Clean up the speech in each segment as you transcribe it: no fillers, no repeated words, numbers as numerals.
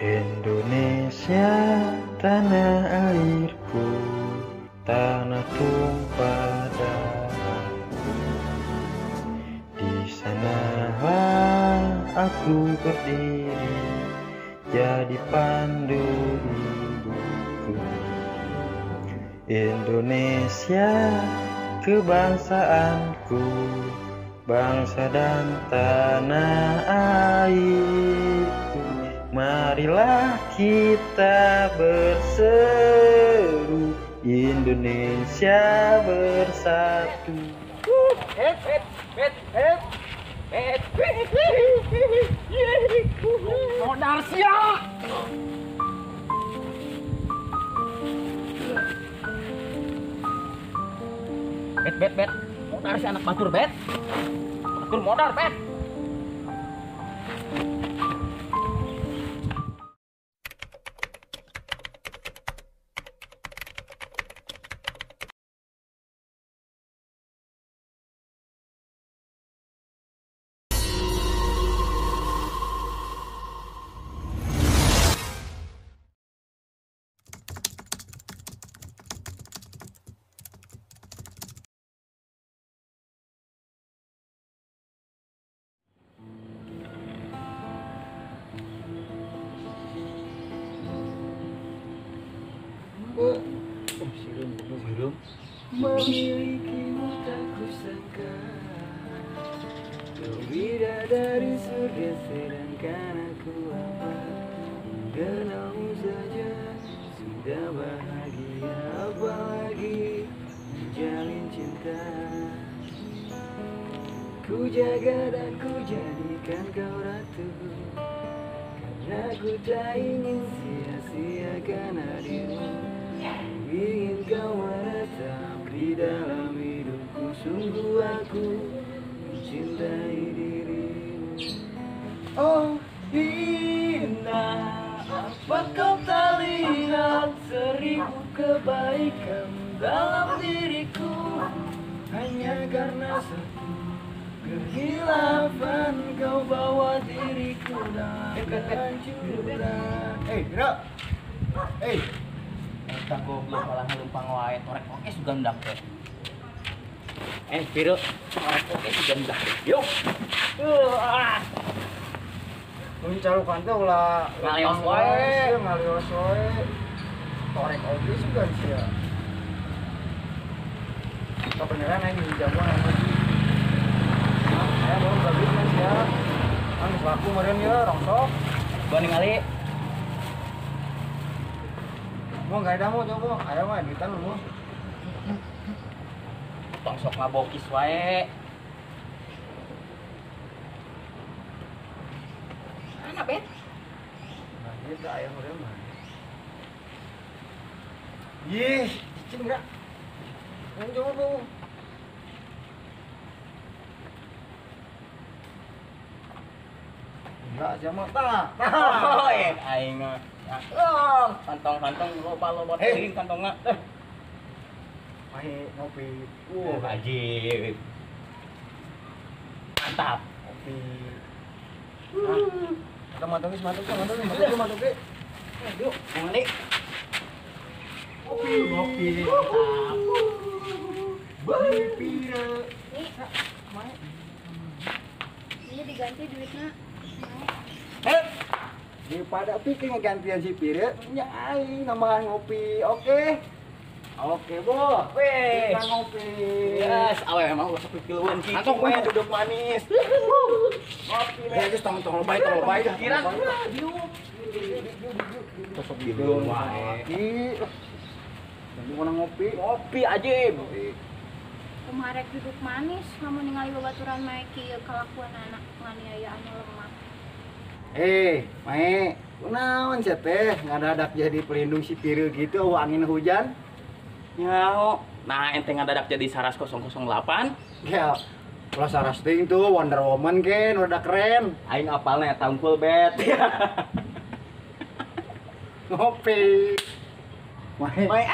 Indonesia tanah airku, tanah tumpah darahku. Di sanalah aku berdiri, jadi pandu hidupku. Indonesia kebangsaanku, bangsa dan tanah airku. Marilah kita berseru, Indonesia bersatu. Modal sia. Bet bet bet. Modal si anak batur bet. Batur modal bet. Sirum. Memilikimu tak kusangka, kau bidadari surga sedangkan aku apa. Kenalmu saja sudah bahagia, apalagi menjalin cinta. Ku jaga dan ku jadikan kau ratu, karena ku tak ingin sia-siakan hadirmu. Ingin kau menetap di dalam hidupku, sungguh aku mencintai dirimu. Oh indah, apa kau tak lihat seribu kebaikan dalam diriku? Hanya karena satu kehilafan kau bawa diriku dalam kehancuran. Hey, Bro. Hey. Eta goblok malah ngelumpang wae, torek oke sugan dak teh. Piro, torek oke sugan dak. Yuk. Mun calukan teh ulah ngalios wae, ngalios wae. Torek oge sugan sia. Kebenaran aing minjam uang sama si. Aya baru gabit kan sia. Kan geus laku meureun ya rongsok. Bawa ningali. Mau nggak ada mau coba, ayo mah duitan lu. Tong sok ngabokis wae. Mana bet? Nah, itu ayam udah mah. Ih, cicing enggak? Mau coba bu. Enggak sama tak. Oh, aing mah. Oh, kantong-kantong loba-loba teuing kantongna. Mahe ngopi. Ajib. Mantap. Ngopi. Nah, mantap geus mantap mantap mantap mantap ge. Yuk, mandi. Ngopi, ngopi. Mantap. Bali pira. Nih, ini diganti duitnya. Daripada pikir ngegantian si Pire, nya aing nambahan ngopi. Oke. Oke, Bo. Weh. Kita ngopi. Yes, awe emang ulah sok pikiluan kitu. Kantong we duduk manis. Ngopi we. Ya geus tong tong lebay tong lebay dah. Kira diuk. Tosok diuk wae. Nanti mau ngopi. Ngopi aja. Kumaha rek duduk manis, lamun ningali babaturan mae kieu kalakuan anak nganiaya anu lemah. Mae, kunaon sia teh ngadadak jadi pelindung si Pire gitu eueuh angin hujan? Nyaho. Nah, ente ngadadak jadi Saras 008? Ya, ulah Saras teuing tuh Wonder Woman gen, udah keren. Aing apalna eta unggul bet. Ngopi. Mae.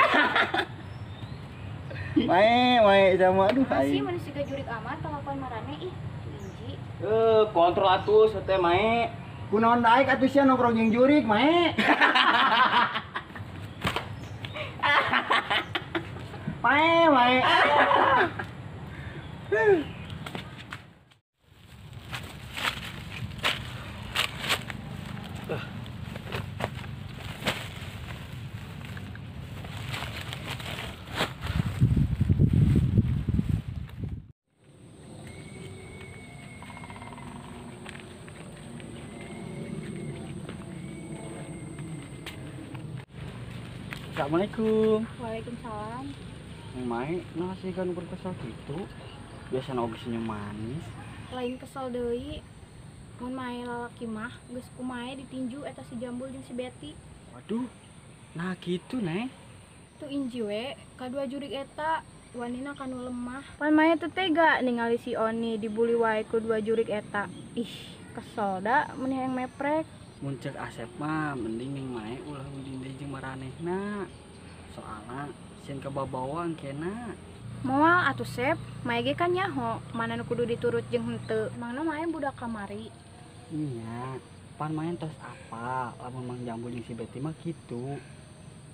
Mae, mae sama aduh aing. Masih mun siga jurik amat kalakuan marane ih, inji. Kontrol atuh teh mae. Kunaon daek atuh sia nongkrong jeung jurik, Mae. Mae, mae. Assalamualaikum. Waalaikumsalam. Mae, nah sih kan ukur kesel gitu. Biasa oge senyum manis. Lain kesel deui. Mun mae lalaki mah geus kumae ditinju eta si Jambul jeung si Betty. Waduh. Nah gitu, Neng. Tuh inji we, kadua jurik eta wanina kanu lemah. Pan mae teu tega ningali si Oni dibully wae ku dua jurik eta. Ih, kesel da mun hayang meprek. Mun cek Asep mah mending ning mae ulah ulin deui jeung maranehna. Soalna sieun kababawa engkena. Moal atuh Sep, mae ge kan nyaho mana nu kudu diturut jeung henteu. Mangna mae budak kamari. Iya, pan mae tos apa lamun Mang Jambul jeung si Betty mah kitu.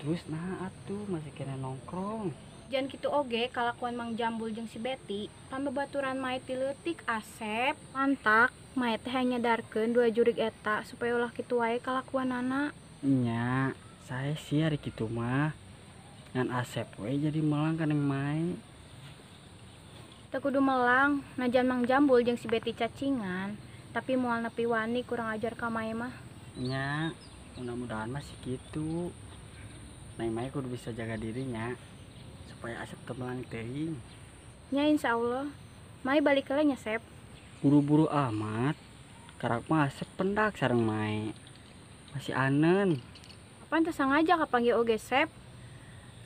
Terus nah atuh masih kena nongkrong. Jangan kitu oge kalakuan Mang Jambul jeung si Betty, pan babaturan mae ti leutik Asep. Mantak mae teh nyadarkeun dua jurik eta supaya ulah kitu wae kalakuanana. Nya, saya sih hari kitu mah. Ngan Asep we jadi melang ka neng mae. Teu kudu melang, najan Mang Jambul jeung si Betty cacingan, tapi moal nepi wani kurang ajar ka mae mah. Nya, mudah-mudahan mah sih kitu. Neng mae kudu bisa jaga dirinya supaya Asep teu melang teuing. Nya insyaallah. Mae balik heula nya Sep. Buru-buru amat. Karak mah Asep pendak sareng mae. Masih anen. Apaan teu sangaja kapanggih oge Sep?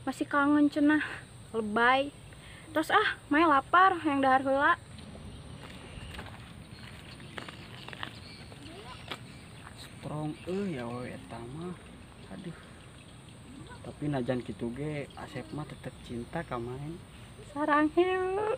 Masih kangen cenah. Lebay. Terus ah, mae lapar yang dahar heula. Strong euy ya we eta mah. Aduh. Tapi najan kitu ge Asep mah tetep cinta ka mae. Sarangheul.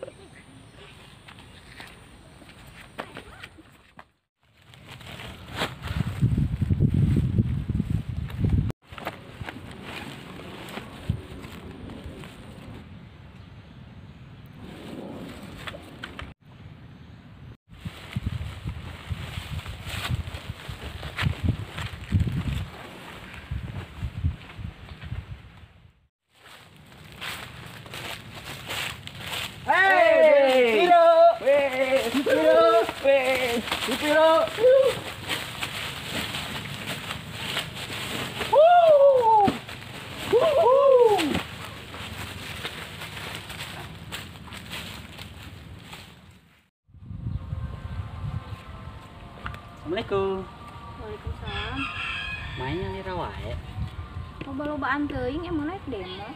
Assalamualaikum. Waalaikumsalam. Main nyalira wae. Loba-lobaan teuing emang naik demo.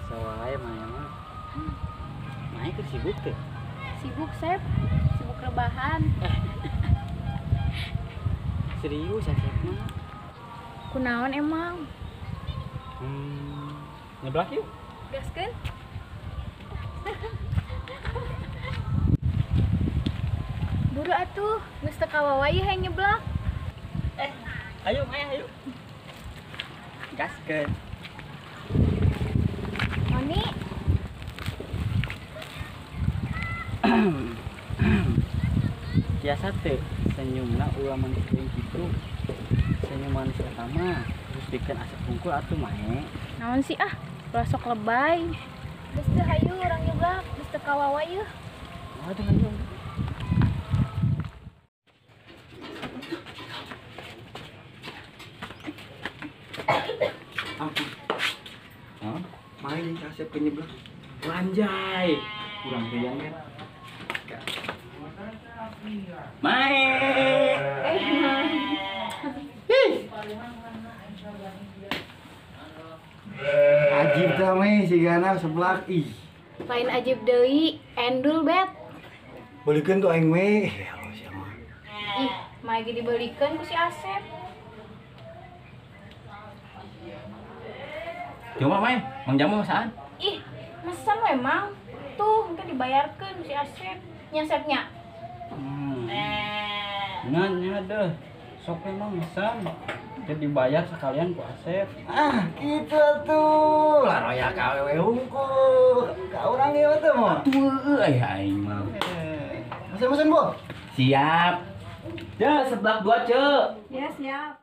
Sawae mae mah. Mae keur sibuk teh. Sibuk, Sep. Sibuk rebahan. Serius Asep mah. Kunaon emang? Nyeblak yuk. Gaskeun. Buru atuh, geus teu kawawa ieu hayang nyeblak. Ayo Mae, ayo. Gaskeun. Oni. Biasa teh senyumna ulah manis teuing kitu. Senyum manis eta mah terus bikin Asep bungkul atuh mae. Naon sih ah, ulah sok lebay. Geus teu hayu urang nyeblak, geus teu kawawa ieu. Aduh ayo. Hah? Main jeung Asep ke nyeblak. Anjay, kurang teuing kan. Mae. Ajib tah meh sigana seblak ih. Lain ajib deui, endul bet. Belikeun tuh aing we. Ya Allah sia mah. Ih, mae ge dibelikeun ku si Asep. Coba Mae, Mang Jamu masaan? Ih, mesen we Mang. Tuh, engke dibayarkeun ku si Asep. Nya Sepnya. Nya nya deh. Sok memang mesan. Jadi dibayar sekalian ku Asep. Ah, kitu atuh. Lah roya ka awewe hungkul. Ka urang ieu teh mah. Atuh euy aing mah. Mesen-mesen, Bu. Siap. Ya, seblak 2, Cek. Ya, siap.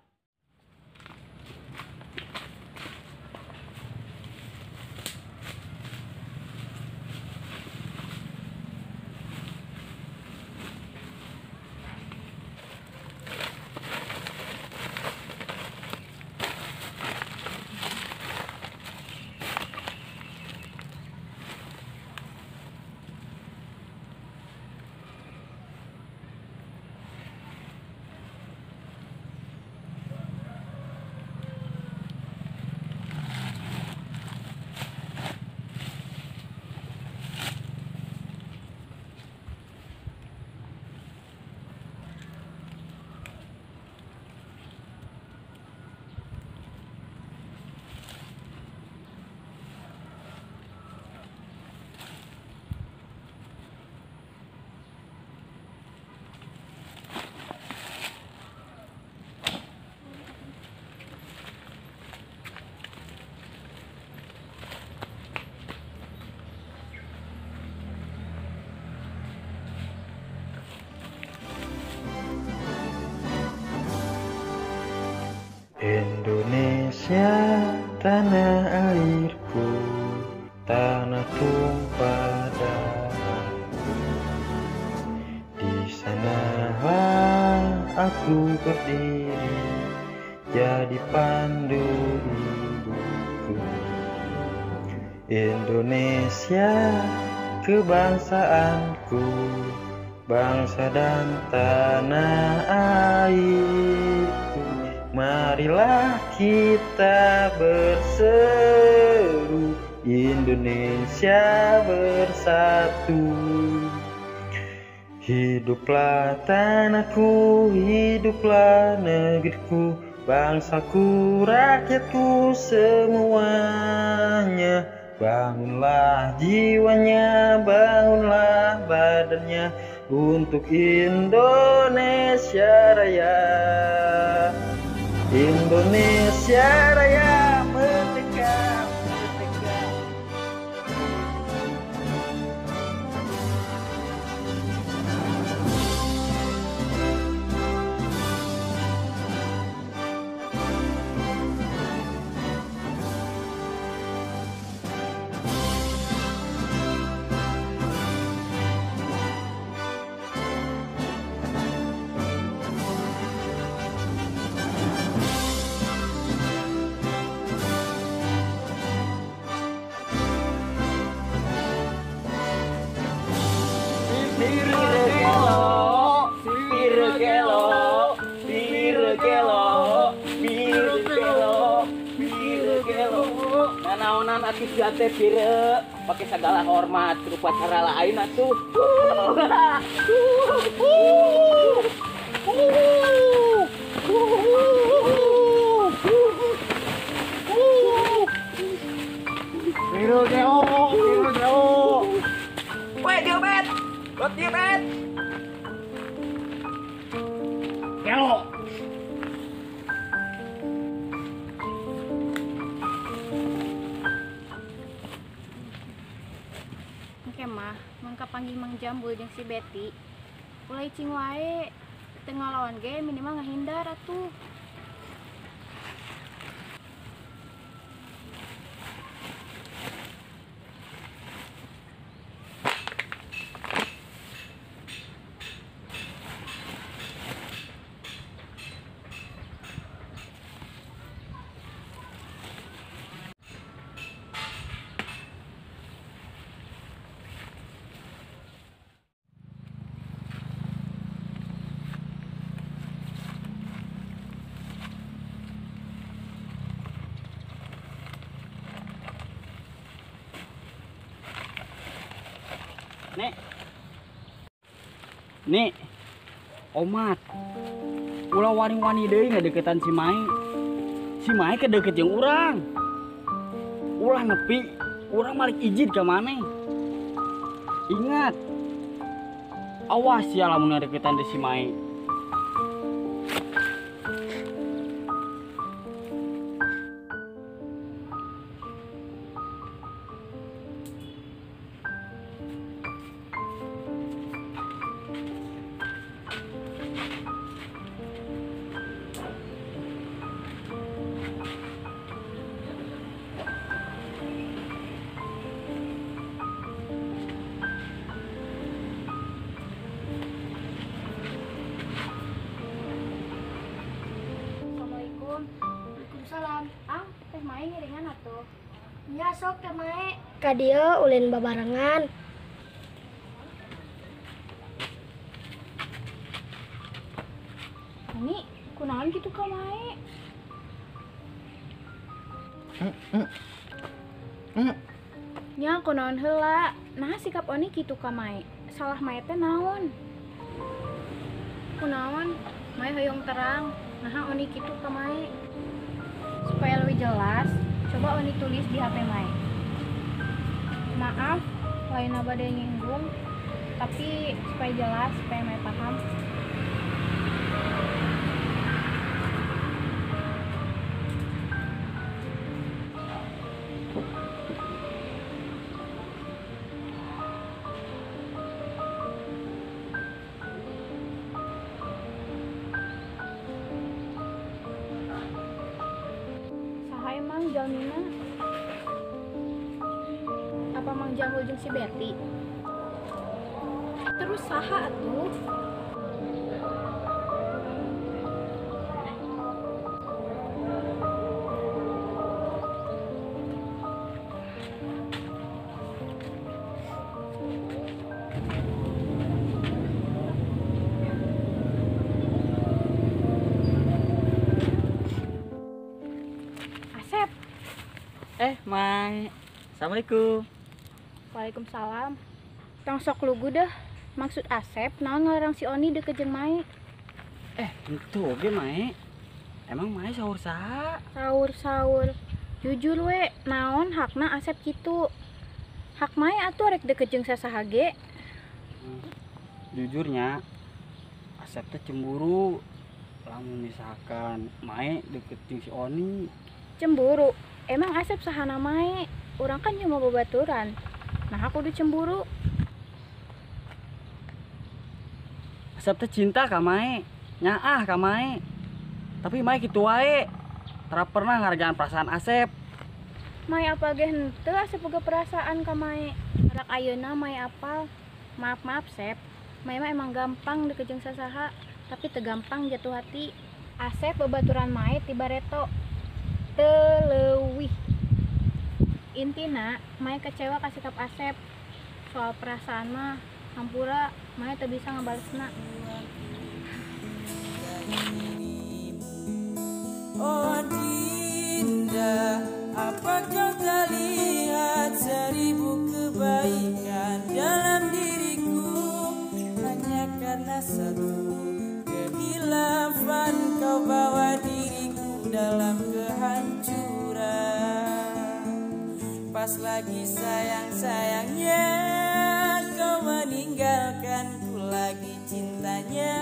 Indonesia tanah airku, tanah tumpah darahku. Di sanalah aku berdiri, jadi pandu ibuku. Indonesia kebangsaanku, bangsa dan tanah airku. Marilah kita berseru, Indonesia bersatu. Hiduplah tanahku, hiduplah negeriku, bangsaku, rakyatku semuanya. Bangunlah jiwanya, bangunlah badannya, untuk Indonesia Raya. Indonesia Raya, merdeka, merdeka. Nanaonan atuh sia teh pire, pake segala hormat ke upacara lain atuh. Pire gelo, pire gelo. Weh, dieu bet. Lot dieu bet. Gelo. Mah mun kapanggih Mang Jambul jeung si Betty ulah cing wae teu ngalawan ge minimal ngahindar atuh. Nek, nek, omat, ulah wani-wani deui ngadeukeutan si Mai. Si Mai kedeukeut jeung urang. Ulah nepi, urang malik izin ka maneh. Ingat, awas ya lamun ngadeukeutan deui si Mai. Waalaikumsalam. Ang, Teh Mae ngiringan atuh. Nya sok Teh Mae. Ka dieu ulin babarengan. Oni, kunaon kitu ka Mae? Nya kunaon heula. Nah sikap Oni kitu ka Mae. Salah Mae teh naon? Kunaon? Mae hoyong terang. Nah Oni kitu ka Mae. Supaya lebih jelas, coba Oni tulis di HP Mae. Maaf, lain bade nyinggung, tapi supaya jelas, supaya Mae paham. Saha emang jalmina? Apa Mang Jamul jeung si Betty? Terus saha atuh? Asep. Mai. Assalamualaikum. Waalaikumsalam. Tong sok lugu dah. Maksud Asep naon ngalarang si Oni deket jeung Mae? Itu oge Mae. Emang Mae sahur saha? Sahur-sahur. Jujur we, naon hakna Asep kitu? Hak Mae atuh rek deket jeung sasaha ge. Jujurnya Asep teh cemburu lamun misalkan Mae deket jeung si Oni. Cemburu? Emang Asep sahana Mae? Urang kan cuma babaturan. Nah aku udah cemburu. Asep teh cinta ka Mae, nyaah ka Mae. Tapi Mae kitu wae. Tara pernah ngargaan perasaan Asep. Mae apa ge henteu Asep boga perasaan ka Mae. Rak ayeuna Mae apal. Maaf-maaf Sep. Mae mah emang gampang deket jeung sasaha, tapi teu gampang jatuh hati. Asep babaturan Mae ti bareto. Teu leuwih. Intina Mae kecewa ka sikap Asep. Soal perasaan mah hampura Mae teu bisa ngabalesna. Oh Dinda, apa kau tak lihat seribu kebaikan dalam diriku? Hanya karena satu kehilafan kau bawa diriku dalam kehancuran. Pas lagi sayang-sayangnya kau meninggalkanku, lagi cintanya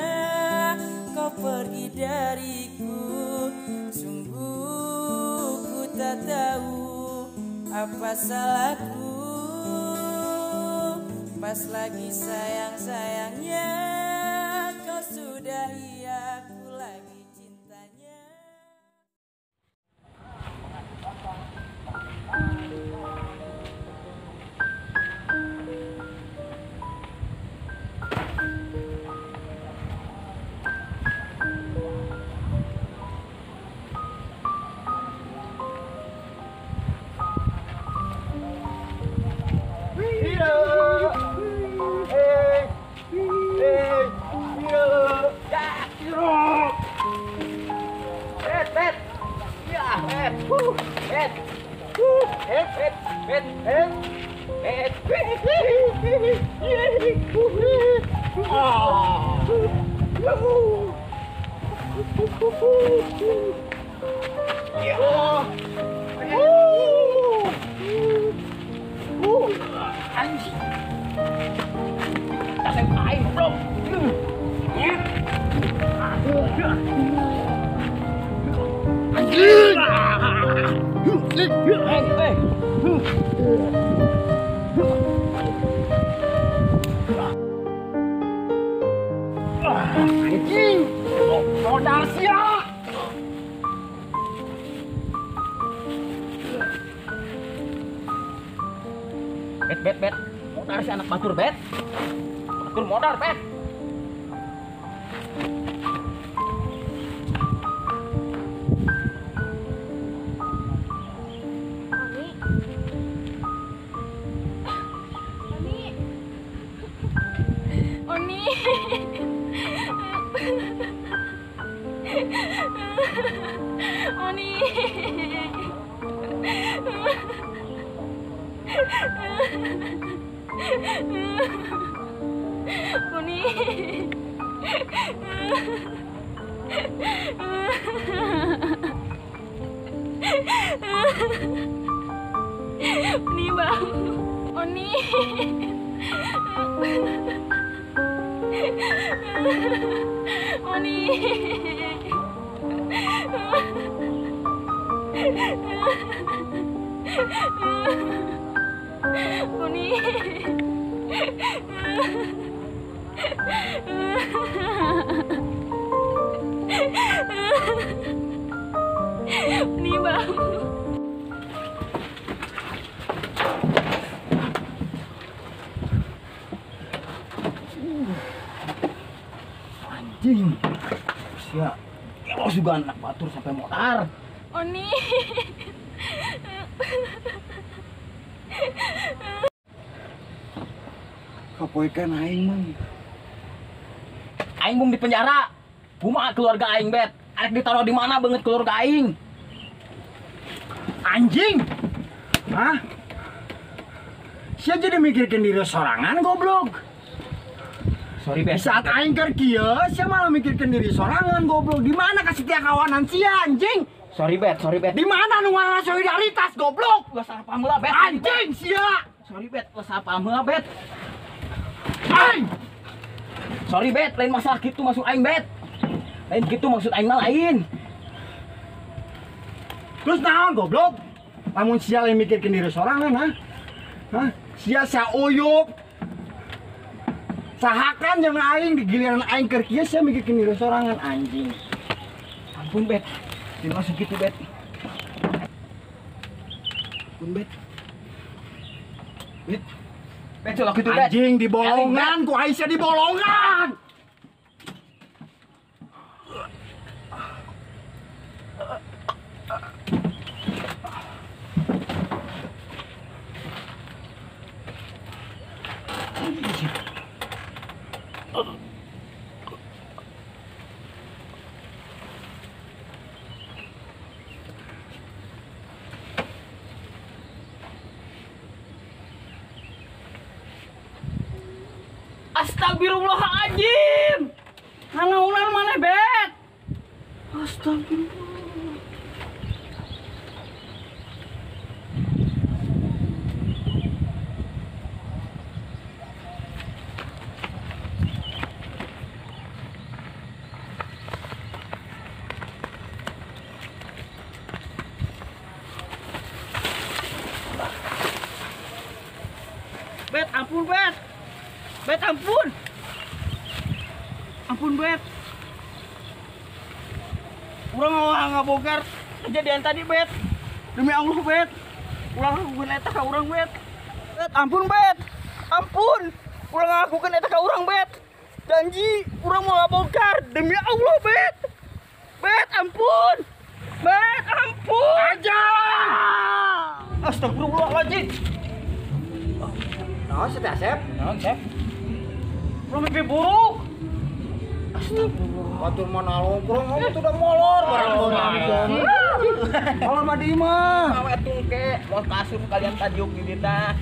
kau pergi dariku. Sungguh ku tak tahu apa salahku. Pas lagi sayang-sayangnya kau sudahi aku, lagi cintanya. Anjing, modal sia. Bet bet bet, modal si anak batur bet. Batur modal bet. Oni. Oni. Oni bang. Oni. Oni. Oni. Oni bang. Anjing. Sia. Ya juga anak batur sampai motar. Oni. Kapoekan aing mah. Aing bung di penjara. Kumaha keluarga aing bet. Arek ditaruh di mana banget keluarga aing. Anjing. Hah? Sia jadi mikirkan diri sorangan goblok. Sorry bet. Di saat aing keur kieu, sia malah mikirkan diri sorangan goblok. Di mana kasetiakawanan sia anjing? Sorry bet, sorry bet. Di mana nu ngaranna solidaritas goblok? Ulah salah paham heula bet. Anjing sia. Sorry bet, ulah salah paham heula bet. Aing. Sorry bet, lain masalah gitu maksud aing bet. Lain gitu maksud aing mah lain. Terus naon goblok? Lamun sia lain mikirkeun diri sorangan ha? Hah? Sia sauyup. Sahakan jeung aing di giliran aing keur kieu sia mikirkeun diri sorangan anjing. Ampun bet. Lain maksud gitu bet. Ampun bet. Bet. Bet colok gitu bet. Anjing di bolongan ku Aisyah di bolongan. Astagfirullahaladzim. Nanaonan maneh bet. Astagfirullah. Bet, ampun bet. Bet, ampun. Ampun bet. Urang ngabongkar kejadian tadi bet. Demi Allah bet. Urang ngakukeun eta ka urang bet. Bet, ampun bet. Ampun. Urang ngakukeun eta ka urang bet. Janji urang mau ngabongkar demi Allah bet. Bet, ampun. Bet, ampun. Aja. Astagfirullahaladzim. Naon sih Asep? Naon, Sep? Urang mimpi buruk. Astagfirullah. Batur mana longkrong, kamu tuh udah molor barang molor. Kalau mah di mah. Awe tungke, mau kasur kalian tadi yuk di tah.